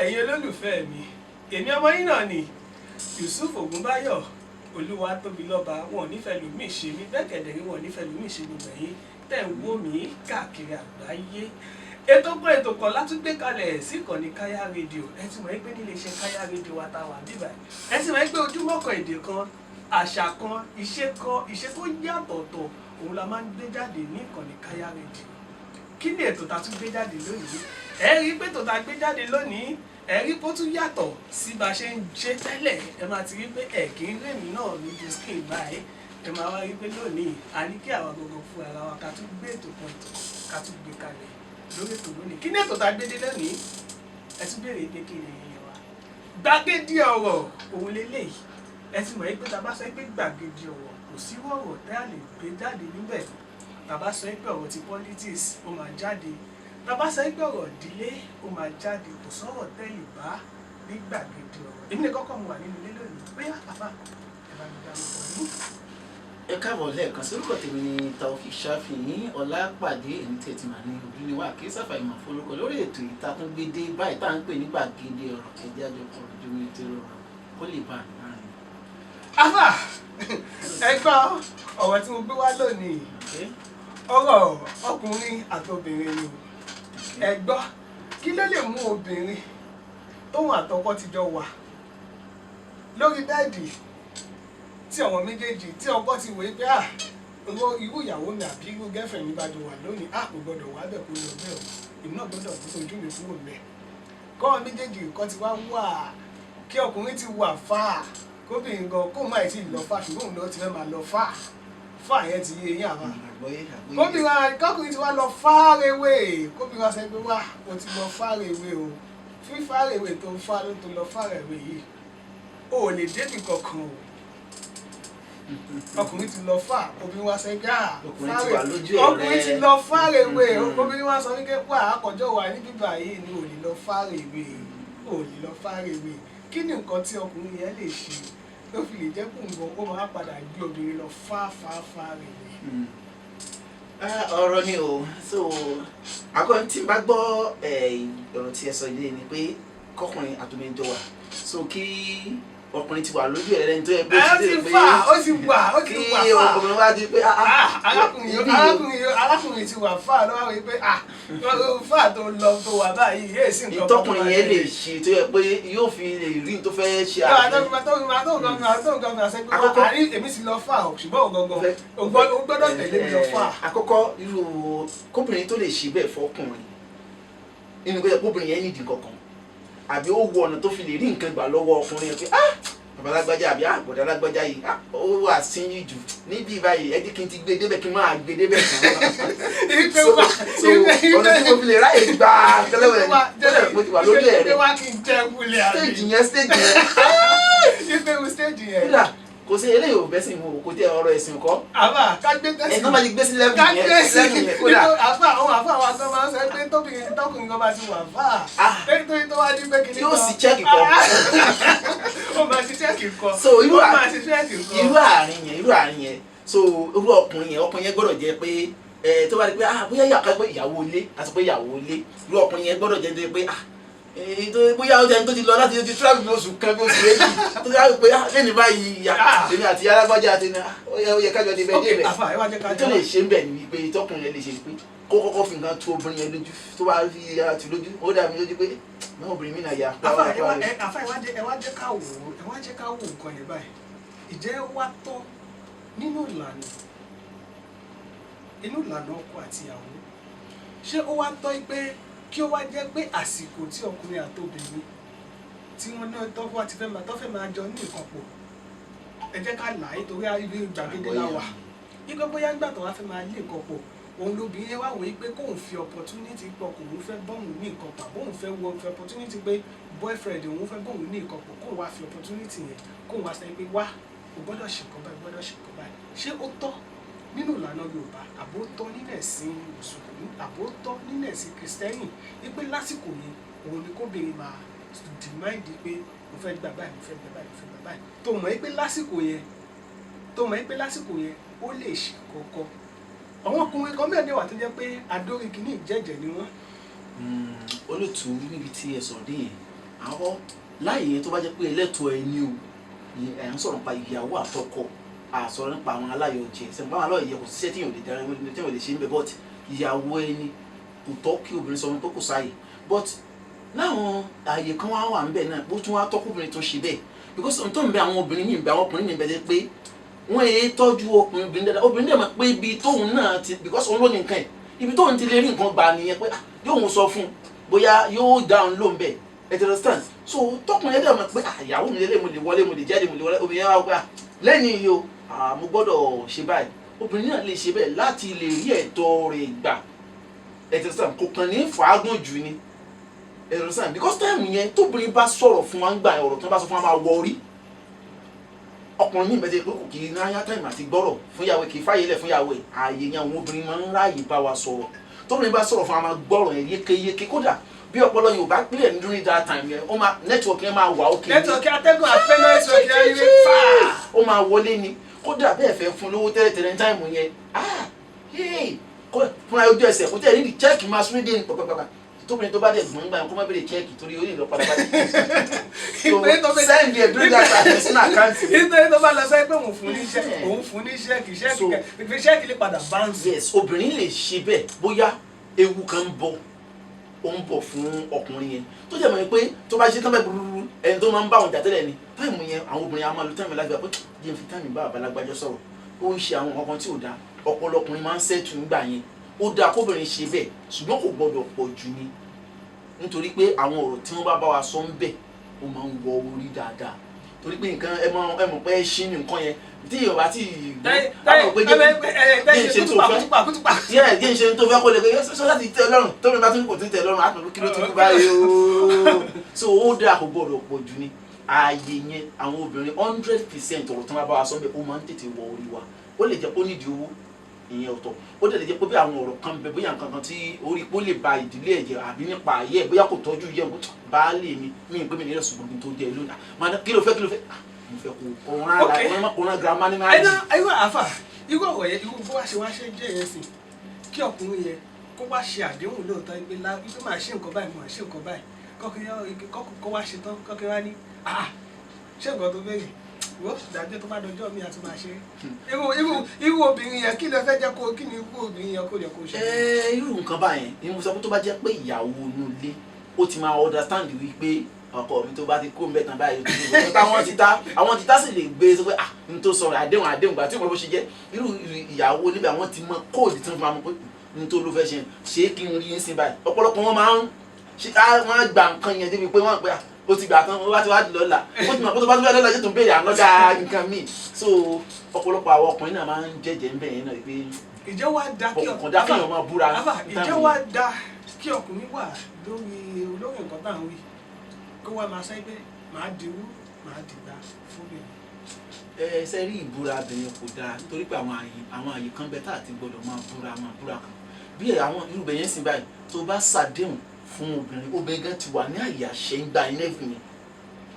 Ẹ̀yin olólùfẹ́ mi, èmi ọmọ yín náà ni Yusuf Ògúnbáyọ̀ Olúwatóbilọ́ba. Wọn ò nífẹ̀ẹ́ lómi ṣe mí bẹ́ẹ̀ kẹ̀dẹ̀ rí, wọn ò nífẹ̀ẹ́ lómi ṣe gbogbo ẹ̀yin tẹ̀ ń wò mí káàkiri àgbáyé. Ètò kan ètò kan látúgbé kalẹ̀ sí ìkànnì Káyá Rédíò. Ẹ ti mọ̀ pé nílé iṣẹ́ Káyá Rédíò wa ta wà bíbà, ẹ ti mọ̀ pé ojúmọ́ kan, èdè kan, àṣà kan, ìṣe kan, ìṣe tó yàtọ̀tọ̀, òun la máa ń gbé jáde ní ìkànnì Káyá Rédíò. Kí ni ètò tá a tún gbé jáde lónìí? Ẹ rí pé ètò tá a gbé jáde lónìí, ẹ rí pé ó tún yàtọ̀ sí bá a ṣe ń ṣe tẹ́lẹ̀. Ẹ máa ti rí pé ẹ kì í rèmí náà lójú screen báyìí. Ẹ máa wá rí pé lónìí, a ní kí àwa gbogbo fún ara wa ká tún gbé ètò kan, ètò ká tún gbé kalẹ̀ lórí ètò lónìí. Kí ni ètò tá a gbé dé lónìí? Ẹ tún béèrè pé kí ni ìyẹn wa. Gbàgede ọ̀rọ̀ òun leléyìí. Ẹ ti mọ̀ pé tá a bá sọ pé gbàgede ọ̀rọ̀, kò sí ọ̀rọ̀ tẹ́ a lè gbé jáde níbẹ̀. Tá a bá sọ pé ọ̀rọ̀ ti politics, ó máa jáde. Tá a bá sọ pé ọ̀rọ̀ ìdílé, ó máa jáde. Kò sọ̀rọ̀ tẹ́lẹ̀ bá ní gbàgede ọ̀rọ̀. Èmi ní kọ́kọ́ mo wà nínú ilé lónìí. Bóyá àfà, ẹ bá mi dárúkọ yín. Ẹ káàbọ̀ lẹ́ẹ̀kan sí. Orúkọ tèmi ní Taofik Ṣáfìyín Ọlápàdé. Èmi tí ẹ ti mà ní ojú ni wà kí sáfà ìmọ̀ forúkọ lórí ètò ìtàkùngbédé báyìí tá à ń pè ní gbàgede ọ̀rọ̀. Ẹjẹ́ àjọpọ̀ ojú mi tó rọrùn kó lè bá a láàrin. Àfà, ẹ gbọ́ ọ̀rọ̀ tí mo gbé wá lónìí. Ọ̀rọ̀ ọkùnrin àtobìnrin ni o. Ẹ gbọ́, kí ló lè mú obìnrin tóun àtọkọ ti jọ wà lórí bed, tí àwọn méjèèjì, tí ọkọ ti wòye pé, ah, irú ìyàwó mi àbí irú girlfriend mi bá jọ wà lónìí, ah, kò gbọdọ̀ wà bẹ́ẹ̀, kó lọ bẹ́ẹ̀ o, èmi náà gbọdọ̀ bó ojú mi kúrò mẹ́, kọ́ méjèèjì kọ́ ti wá wà, kí ọkùnrin ti wà fà, kóbìnrin gan kó má tí ì lọ fà, ṣùgbọ́n òun náà ti fẹ́ máa lọ fà fà yẹn, ti yé eyín àbá? Àgbọ́yé, àgbọ́yé. Kóbìnrin, kọkùnrin ti wá lọ fárewé, kóbìnrin wá sọ pé, wá, o ti lọ fárewé o, fífárewé tó ń fá ló tó lọ fárewé yìí, o ò lè débi kankan o. Ọkùnrin ti lọ fà, obìnrin wá sọ pé, ah, Ọkùnrin ti wà lójú ẹ̀ ọkùnrin ti rẹ̀. lọ fárewé. Obìnrin wá sọ wípé, wà àkọjọ wà ní bíbá yìí ni, ò lè lọ fárewé, ò lè lọ fárewé. Kí ni nǹkan tí ọkùnrin yẹn lè ṣe tó fi lè jẹ́ kó nǹkan ó máa padà gbé obìnrin lọ fá fá fárewé? Ah, ọ̀rọ̀ ni o. So àkọ́kọ́ tí n bá gbọ́ ọ̀rọ̀ tí ẹ sọ ilé ni pé kọkùnrin àtòmí jọ wà, so kí ọkùnrin ti wà lójú ẹ̀ lẹ́ni tó yẹ pé Ẹ ó ti fà, ó ti wà, ó ti kí wà fà. Ọkùnrin wá di pé ah, ah, Ah, arákùnrin ibi yìí o. Arákùnrin ti wà fà lọ́wọ́ wípé, ah, fà tó lọ tó wà báyìí yéé sí nǹkan kan tó Ìtọ́kùnrin máa yẹn lè ṣẹlẹ̀. ṣe tó yẹ pé yóò fi lè rí tó fẹ́ ṣe Tó àgbẹ̀. tó nǹkan tó nǹkan fi àṣẹ pé Àkọ́kọ́- àní èmi sì lọ fà o, ṣùgbọ́n ògangan o gbọ́dọ̀ tẹ̀lé mi lọ fà. Àkọ́kọ́, irú kóbìnrin tó lè ṣe bẹ́ẹ̀ fọkùnrin nínú kó yẹ kóbìnrin yẹn nídìí kankan, àbí ó wọ ọ̀nà tó fi lè rí nǹkan gbà lọ́wọ́ ọkùnrin yẹn pé, ah, bàbá alágbájá àbí ah, bọ̀dá alágbájá yìí, ah, ó wà síyìn jù níbí báyìí, ẹ jẹ́ kí n ti gbé débẹ̀, kí n máa gbé débẹ̀ kan. Ipe So wá so ọ̀nà tí mo fi lè ráyè gbà tẹ́lẹ̀wẹ̀ tẹ́lẹ̀, mo ti wà lójú ẹ̀ ipe rẹ̀ wá kí n jẹ́ wulẹ̀ àbí stage yẹn, stage yẹn. Ipe wo stage yẹn? Kódà kò sí eléyìí, ò bẹ́sìn mu, kò tẹ ọ̀rọ̀ ẹ̀sìn kọ́. Àbá ká gbé tẹ̀sí Ẹ̀ tó bá ti gbé sí level ká yẹn gbé sí level yẹn kódà àfà, àwọn àfà wa gan máa ń sọ pé tóbìnrin tọkùnrin gan bá ti wà fà Ah. nítorí tó wá ní pé kìíní Tí ó sì check kọ. Ó máa ṣe check kọ. So, ó máa ṣe check kọ. Irú àárín yẹn, irú àárín yẹn, so irú ọkùnrin yẹn, ọkùnrin yẹn gbọ́dọ̀ jẹ́ pé ẹ tó bá di pé, ah, bóyá yàtọ̀ pé ìyàwó ilé àti pé ìyàwó ilé, irú ọkùnrin yẹn gbọ́dọ̀ jẹ́ pé, ah, tó bóyá ó jẹ́ ẹni tó ti lọ láti ti travel bí oṣù kan, bí oṣù 2, tó yà pé, ah, lẹ́nu báyìí ya Ah. èmi àti alágbájá àti ní, ah, ó yẹ kájọ débẹ̀ Ok. débẹ̀. Àfà, ẹ wá jẹ́ ká Tó lè ṣe ń bẹ̀ ni wípé tọkùnrin yẹn lè ṣe pé kó kọ́kọ́ fi nǹkan tu obìnrin yẹn lójú. Tó bá fi ara tu lójú, ó dà mí lójú pé náà obìnrin mi náà yà. Àfà, ẹ wá àfà, ẹ wá jẹ́ ká wò ó, ẹ wá jẹ́ ká wò nǹkan yẹn báyìí. Ìjẹ́ wá tọ́ nínú ìlànà, inú ìlànà ọkọ àti ìyàwó, ṣé ó wá tọ́ pé kí ó wá jẹ́ pé àsìkò tí ọkùnrin àti obìnrin tí wọ́n náà tọ́ wá ti fẹ́ máa tọ́ fẹ́ máa jọ ní nǹkan pọ̀, ẹ jẹ́ ká là á nítorí ibi gbàgede la wà, wípé bóyá nígbà tó wá fẹ́ máa lé nǹkan pọ̀, òun lóbìnrin yẹn wá wòó pé kóun fi opportunity pọ̀, kóun fẹ́ bọ́ọ̀mù ní nǹkan pọ̀, bóun fẹ́ wọ fi opportunity pé boyfriend òun fẹ́ bọ́ọ̀mù ní nǹkan pọ̀, kóun wá fi opportunity yẹn, kóun wá sọ pé, wá, o gbọ́dọ̀ ṣe nǹkan báyìí, o gbọ́dọ̀ ṣe nǹkan báyìí. Ṣé ó tọ́ nínú ìlànà Yorùbá, àbó tọ́ nínú ẹ̀sìn Mùsùlùmí, àbó tọ́ nínú ẹ̀sìn Kìrìsìtẹ́nì wípé lásìkò yẹn òun ni kóbìnrin máa demand pé mo fẹ́ gbà báyìí, mo fẹ́ gbà báyìí, mo fẹ́ gbà báyìí, tó mọ̀ pé lásìkò yẹn, tó mọ̀ pé lásìkò yẹn ó lè ṣe kọ̀ọ̀kan? Àwọn ọkùnrin kan mẹ́rin wà tó jẹ́ pé adórí kìíní ìjẹ́jẹ́ ni wọ́n. Olóòtú, níbi tí ẹ sọ̀rọ̀ dé yẹn, Àwọn láàyè yẹn, tó bá jẹ́ pé ẹlẹ́tọ̀ọ́ ẹni o, ẹ̀ ń sọ̀rọ̀ nípa ìyàwó àtọkọ, àsọ̀rọ̀ nípa àwọn aláyọ̀jẹ sẹ́yìn, àwọn aláyọ̀jẹ kò síṣẹ́ tíyàn lè darí, tíyàn lè ṣe ń bẹ. But ìyàwó ẹni, kò tọ́ kí obìnrin sọ fún pé kò sáàyè. But láwọn ààyè kan wá wà ń bẹ náà, bó tún wá tọ́kùnrin tó ṣe bẹ́ẹ̀, because n tó ń bẹ àwọn obìnrin míì ń bẹ, àwọn ọkùnrin míì ń bẹ jẹ́ pé wọ́n èé tọ́jú ọkùnrin, obìnrin dáadáa. Obìnrin dẹ̀ mọ̀ pé ibi tóun náà ti, because òun ló ní nǹkan ẹ̀, ibi tóun ti lè rí nǹkan gbà nìyẹn, pé ah, yóò ń sọ fún un, bóyá yóò dá òun lóun bẹ̀. Ẹ ti understand? So tọkùnrin dẹ̀ mọ̀ pé ah, ìyàwó mi lélẹ̀, mo lè wọlé, mo lè jáde, mo lè wọlé. Obìnrin yẹn wá pé ah, lẹ́yìn yìí o, ah, mo gbọ́dọ̀ ṣe báyìí. Obìnrin náà lè ṣe bẹ́ẹ̀ láti lè rí ẹ̀tọ́ rẹ̀ gbà. Ẹ ti understand? Kò kàn ní fàágùn jù ni. Ẹ ti understand? Because time yẹn, tóbìnrin bá sọ̀rọ̀ fún wa ń gbà yẹn, ọ̀rọ̀ tó bá sọ fún wa máa wọ orí. Ọkùnrin mi bẹ́ẹ̀ pé kò kì í náyà time àti gbọ́rọ̀ fún ìyàwó, kì í fàyè lẹ̀ fún ìyàwó ẹ̀. Ààyè yẹn, àwọn obìnrin máa ń ráàyè bá wa sọ̀rọ̀. Tóbìnrin bá sọ̀rọ̀ fún wa, máa gbọ́rọ̀ yẹn yékéyéké. Kódà bí ọpọlọ yìí ò bá clear ní during that time yẹn, ó máa network yẹn máa wà ókè. Network, atẹ́gùn afẹ́, network yẹn ní fà. Ó máa wọlé ni. Kódà bẹ́ẹ̀ fẹ́ fún lówó tẹ́lẹ̀tẹ́lẹ̀ ní time yẹn, ah, hey, fúnra ojú ẹsẹ̀ kó tẹ̀ nídìí cheque máa sún dé ní pàpàpàpà. Tóbìnrin tó bá dẹ̀ gbọ́n gbà yẹn, kó má béèrè cheque, torí ó lè lọ padà padà. Ìpè tó fẹ́ Send ẹ̀ during that time sínú account. Nítorí tó bá lọ sọ pé òun fún ní cheque, òun fún ní cheque, cheque kẹ cheque lè padà bounce. Yes, obìnrin lè ṣe bẹ́ẹ̀. Bóyá ewu kan ń bọ̀, ó ń bọ̀ fún ọkùnrin yẹn, tó jẹ́ mọ̀ pé tó bá ṣe tán bẹ́ẹ̀ burúkú, ẹni tó máa ń bá àwọn jà tẹ́lẹ̀ ni, time yẹn, àwọn obìnrin á máa lo time láti gbà pé jẹ́ n fi time bá àbálágbájọ́ sọ̀rọ̀, ó ń ṣe àwọn nǹkan tí ò dáa. Ọpọlọ ọkùnrin máa ń settle nígbà yẹn. Ó dáa kóbìnrin ṣe bẹ́ẹ̀, ṣùgbọ́n kò gbọdọ̀ pọ̀ jù ni, nítorí pé àwọn ọ̀rọ̀ tí wọ́n bá bá wa sọ ń bẹ̀, ó máa ń wọ orí dáadáa, torí pé nǹkan ẹ mọ̀ pé ṣí ni nǹkan yẹn tí èèyàn bá ti gbọ́, àwọn pé jẹ́ jẹ́ ṣe tó fẹ́ kútùpà. Díẹ̀ díẹ̀ ṣe tó fẹ́ kó lè pé sọ láti tẹ́ lọ́rùn. Tóbi bá tún kò tún tẹ́ lọ́rùn, á tún kí ló tún kú báyìí ooo. So ó dáa, kò gbọdọ̀ pọ̀ jù ni. Ààyè yẹn, àwọn obìnrin, 100% ọ̀rọ̀ tí wọ́n bá wa sọ bẹ́ẹ̀, ó máa ń tètè wọ orí wa. Ó lè jẹ́ pé ó nídìí owó ìyẹn ọ̀tọ̀, ó dẹ̀ lè jẹ́ pé bí àwọn ọ̀rọ̀ kan bẹ, bóyá nǹkan kan tí orí pé ó lè ba ìdílé ẹ̀jẹ̀ àbí nípa ayé ẹ̀, bóyá kò tọ́jú yẹ kó baálé mi mi pé mi nílẹ̀, ṣùgbọ́n kí n tó dé ẹ lónìí, máa ní kí ló fẹ́, kí ló fẹ́? Ah, mo fẹ́ kó kó rán kó rán girama ní máa jì. Ẹnu àfà, irú ọ̀rọ̀ yẹn, irú bó wá ṣe jẹ́ yẹn sìn, kí ọkùnrin yẹn kó wá ṣe àdéhùn lóòótọ́ pé wípé máa ṣe nǹkan báyìí, máa ṣe nǹkan báyìí, kọ́kọ́ wá ṣe tán, kọ́kọ́ wá ní ah, ṣé nǹkan tó béèrè wọ́n dájọ́, tó bá dọjọ́ mi àti máa ṣe é. Irú obìnrin yẹn, kí ló fẹ́ jẹ́ kó, kí ni irú obìnrin yẹn kó yẹ kó ṣe? Ẹ irú nǹkan báyẹn ni mo sọ pé tó bá jẹ́ pé ìyàwó inú ilé, ó ti máa understand wípé ọkọ mi tó bá ti kó mbẹ́ tán báyìí, ó ti kó táwọn ti ta, àwọn ti ta sì lè gbé sọ pé ah, n tó sọ̀rọ̀ àdéhùn, àdéhùn gbà tí mo bó ṣe jẹ́. Irú ìyàwó níbẹ̀, àwọn ti mọ code tí wọ́n fi máa mọ̀ pé n tó ló fẹ́ ṣe ṣé kí n rí ń sin báyìí. Ọ̀pọ̀lọpọ̀ wọn máa ń ṣe, wọ́n á gba nǹkan yẹn débi pé wọ́n pé ah, ó ti gbà tán, ó bá ti wá di lọ́la, ó ti mọ̀ pé tó bá ti wá lọ́la, yóò tún béèrè ànọ́dá nǹkan míì. So ọ̀pọ̀lọpọ̀ àwọn ọkùnrin náà máa ń jẹ́jẹ́ ń bẹ̀ yẹn náà pé Ìjẹ́ wá da kí kò dá kéèyàn máa búra. Àfà, ìjẹ́ wá da kí ọkùnrin wà lórí nǹkan tá à ń wí, kó wá máa sẹ́ pé màá diwú, màá dìgbà fún mi? Ẹ ṣe rí, ìbúra obìnrin kò dáa, nítorí pé àwọn àyè kan bẹ tá àti gbọ́dọ̀ máa búra kan bí àwọn irú bẹ̀yẹn sìn báyìí. Tó bá ṣàdéhùn fún obìnrin, obìnrin gan ti wà ní àyè àṣẹ ń gba iná ìfún yẹn.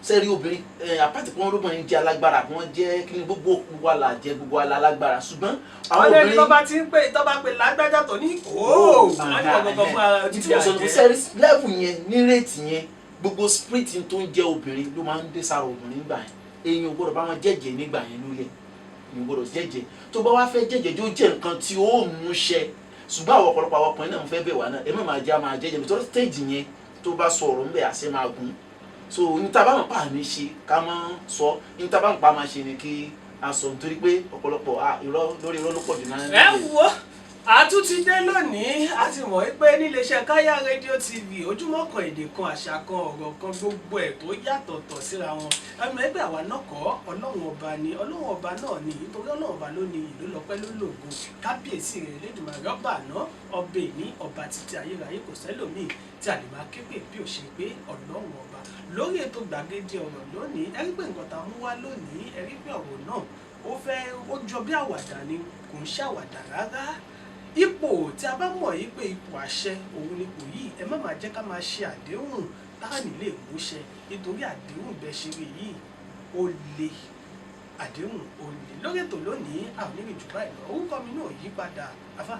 Ṣe rí, obìnrin ẹ àpáti pé wọ́n lóbìnrin jẹ́ alágbára, kí wọ́n jẹ́ kí ni, gbogbo wa là jẹ́, gbogbo wa la lágbára, ṣùgbọ́n àwọn Àwọn ẹni obìnrin tó bá ti ń pè, tó bá pè lágbájá tó ní ooo, wọ́n ní ọ̀gọ̀gọ̀ fún ara tí ti mo sọ ní àjẹ́. Sẹ́rí level yẹn, ní rate yẹn, gbogbo spirit tó ń jẹ́ obìnrin ló máa ń dé sára obìnrin nígbà yẹn. Èèyàn ò gbọ́dọ̀ bá wọn jẹ́jẹ́ nígbà yẹn lórí ẹ̀. Èèyàn ò gbọ́dọ̀ jẹ́jẹ́. Tó bá wá fẹ́ jẹ́jẹ́, jó jẹ́ nǹkan tí ó mú ṣẹ. Ṣùgbọ́n àwọn ọ̀pọ̀lọpọ̀ àwọn ọkùnrin náà ń fẹ́ bẹ̀ wá náà, ẹ má máa jẹ́ máa jẹ́jẹ́, nítorí stage yẹn, tó bá sọ ọ̀rọ̀ ńbẹ̀, àṣẹ máa gùn. So níta bá wọn pa àmì ṣe ká mọ́ sọ, níta bá wọn pa máa ṣe ni kí a sọ, nítorí pé ọ̀pọ̀lọpọ̀ irọ́ lórí irọ́ ló pọ̀ jù náà. Ẹ wo, àtúntí dé lónìí. A ti mọ̀ wípé níléeṣẹ́ Káyà Rédíò TV, ojúmọ́ kan, èdè kan, àṣà kan, ọ̀rọ̀ kan, gbogbo ẹ̀ tó yàtọ̀tọ̀ síra wọn. Ẹnu ẹgbẹ́ àwa náà kọ́, Ọlọ́run Ọba ni. Ọlọ́run Ọba náà ni, nítorí Ọlọ́run Ọba ló ní ìlú lọ́pẹ́, ló lògo. Kábíyèsí rẹ̀ Elédùmarè, ọba àná, ọba èní, ọba títí ayérayé. Kò sẹ́lòmíì tí a lè máa képe bí ò ṣe pé Ọlọ́run Ọba. Lórí ètò Gbàgede Ọ̀rọ̀ lónìí, ẹ rí pé nǹkan tá a mú wá lónìí, ẹ rí pé ọ̀rọ̀ náà ó fẹ́ ó jọ bí àwàdà ni, kò ń ṣàwàdà rárá. Ipò tí a bá mọ̀ yìí pé ipò àṣẹ òun ni ipò yìí, ẹ má máa jẹ́ ká máa ṣe àdéhùn tá à ní lè múṣẹ, nítorí àdéhùn bẹ́ẹ̀ ṣe rí yìí, ó le. Àdéhùn ó le. Lórí ètò lónìí, àwọn onírìn jù báyìí lọ. Orúkọ mi náà yí padà, afa.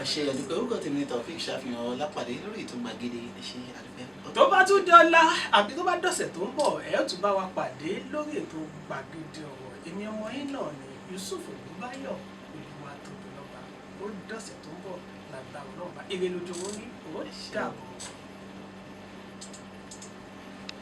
Ẹ ṣé, àdúpẹ́. Orúkọ tèmi ni Taofeek Ṣàfihàn Ọlápàdé lórí ètò Gbàgede. Ẹ ṣé, àdúpẹ́. Tó bá tún dọ́là àbí tó bá dọ̀sẹ̀ tó ń bọ̀, ẹ ó tún bá wa pàdé lórí ètò Gbàgede Ọ̀rọ̀. Èmi ọmọ yín náà ni Yusuf Ògúnbáyọ̀ Olúwatóbilọ́ba. Ó dọ̀sẹ̀ tó ń bọ̀ lágbára náà bá ire lójú owó ní ó dàbọ̀.